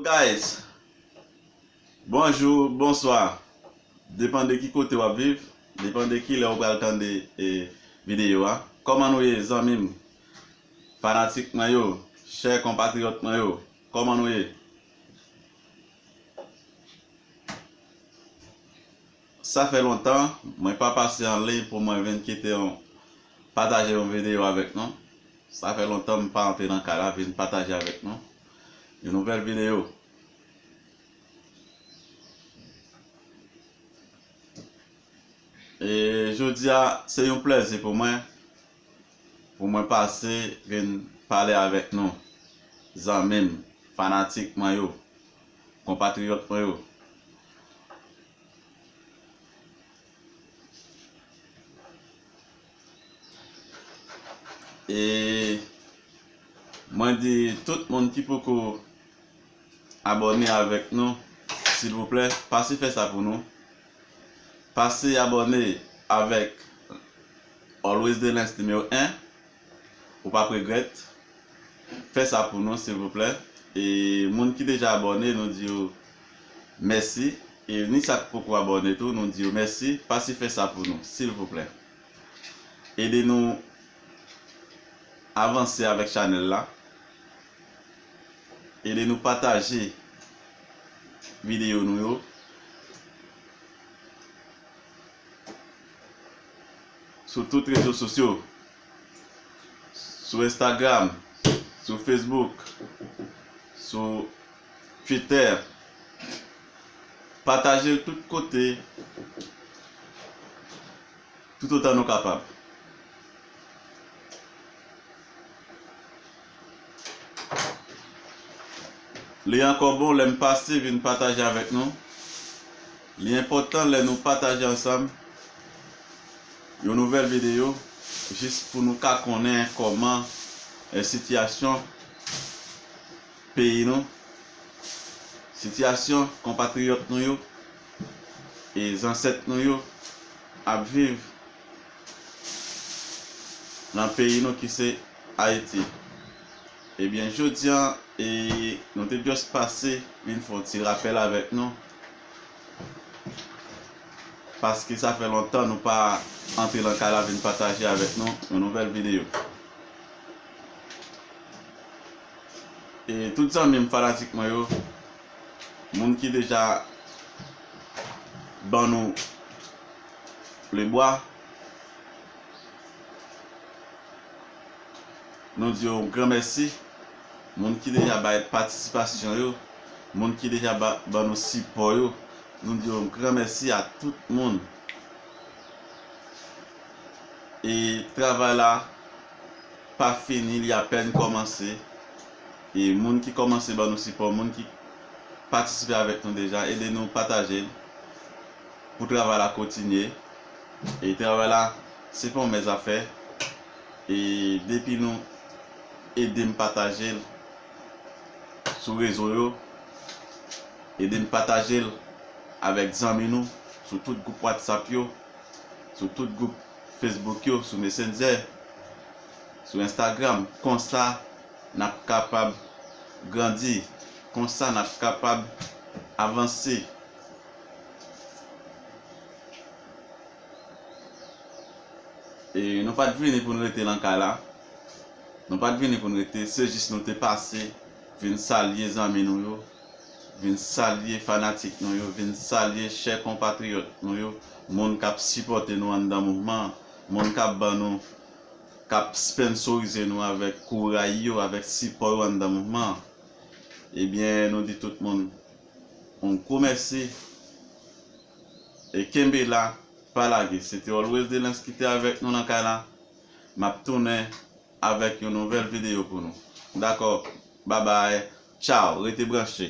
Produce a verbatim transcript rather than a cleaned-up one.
Guys, bonjou, bonswa. Depann de ki kote w ap viv, depann de ki lè ou pral tande, e, videyo a. Kòman nou ye, zanmi m? Fanatik mwen yo, chè konpatriyòt mwen yo, kòman nou ye? Sa fè lontan mwen pa pase an liy pou mwen vin kite yon, pataje yon videyo avèk nou. Sa fè lontan m pa antre nan kay la vin pataje avèk nou yon nouvèl videyo. E jodi a, se yon plèzi pou mwen, pou mwen pase vin pale avèk nou, zanmi m, fanatik mwen yo, konpatriyòt mwen yo. E mwen di tout moun ki poko abòne avèk nou, silvouplè, pase fè sa pou nou. Pase abòne avèk Always Delens nimewo en. Ou p ap regrèt. Fè sa pou nou, silvouplè. E moun ki deja abòne, nou di yo mèsi. E ni sa k poko abòne tou, nou di yo mèsi. Pase fè sa pou nou, silvouplè. Ede nou avanse avèk chanèl la. Ede nou pataje videyo nou yo sou tout rezo sosyo, sou Instagram, sou Facebook, sou Twitter. Pataje l tout kote, toutotan nou kapab. Li ankò bon lè m pase vin pataje avèk nou. Li enpòtan lè nou pataje ansanm yon nouvèl videyo, jis pou nou ka konnen kòman, e, sitiyasyon peyi nou, sitiyasyon konpatriyòt nou yo e zansèt nou yo ap viv nan peyi nou ki se Ayiti. Ebyen, jodi a, e, nou te just pase vin fè yon ti rapèl avèk nou, paske sa fè lontan nou pa antre nan kay la vin pataje avèk nou yon nouvèl videyo. E tout zanmi m fanatik mwen yo, moun ki deja ban nou lebwa, nou di yo yon gran mèsi. Moun ki deja bay patisipasyon yo, moun ki deja ba, ban nou sipò yo, nou di yo yon gran mèsi a tout moun. E travay la pa fini, li apèn kòmanse. E moun ki kòmanse ban nou sipò, moun ki patisipe avèk nou deja, ede nou pataje l pou travay la kontinye. E travay la, se pa yon mèz afè. E depi nou ede m pataje l sou rezo yo, ede m pataje l avèk zanmi nou sou tout gwoup WhatsApp yo, sou tout gwoup Facebook yo, sou Messenger, sou Instagram. Konsa, n ap kapab grandi. Konsa, n ap kapab avanse. E nou pa t vini pou n rete nan kay la. Nou pa t vini pou n rete. Se jis nou te pase vin salye zanmi nou yo, vin salye fanatik nou yo, vin salye chè konpatriyòt nou yo, moun k ap sipòte nou anndan mouvman an, moun k ap ban nou, k ap sponsorize nou avèk kouray yo, avèk sipò yo anndan mouvman an. Ebyen, nou di tout moun yon gwo mèsi. E kenbe la, pa lage. Se te Always Delens ki te avèk nou nan kay la. M ap tounen avèk yon nouvèl videyo pou nou. Dakò? Babay. Tchaw. Rete branche.